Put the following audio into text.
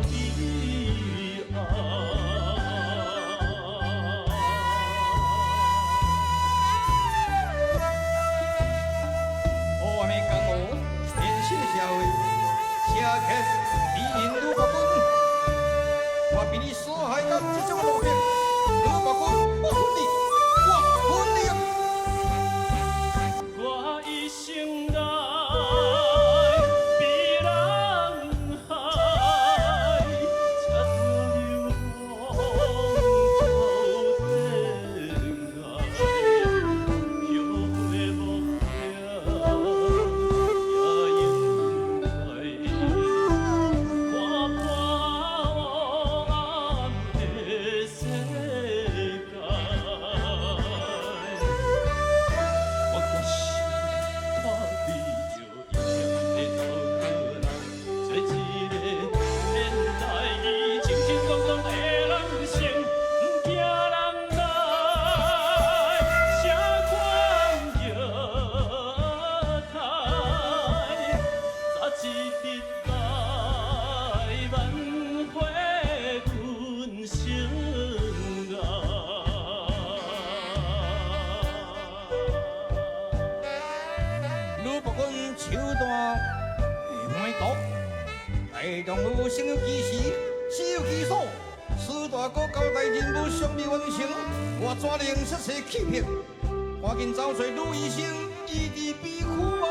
悲哀。黑暗的江湖，现实的社会，车客比人女国军，我比你所害到这种落魄，女国军，我恨你，我恨你啊！我一生来被人害，才自由风头天涯，后悔的目标也应该，看破黑暗的世界。我决心脱离着阴险的刀客人，做一个现代清清光光的人生，不惊人来啥款虐待，早一日来挽回阮生涯。女国军手段会毒，大丈夫生有其时，死有其所。史大哥交代任務尚未完成，我怎能失势氣魄？趕緊走找呂醫生醫治悲苦啊！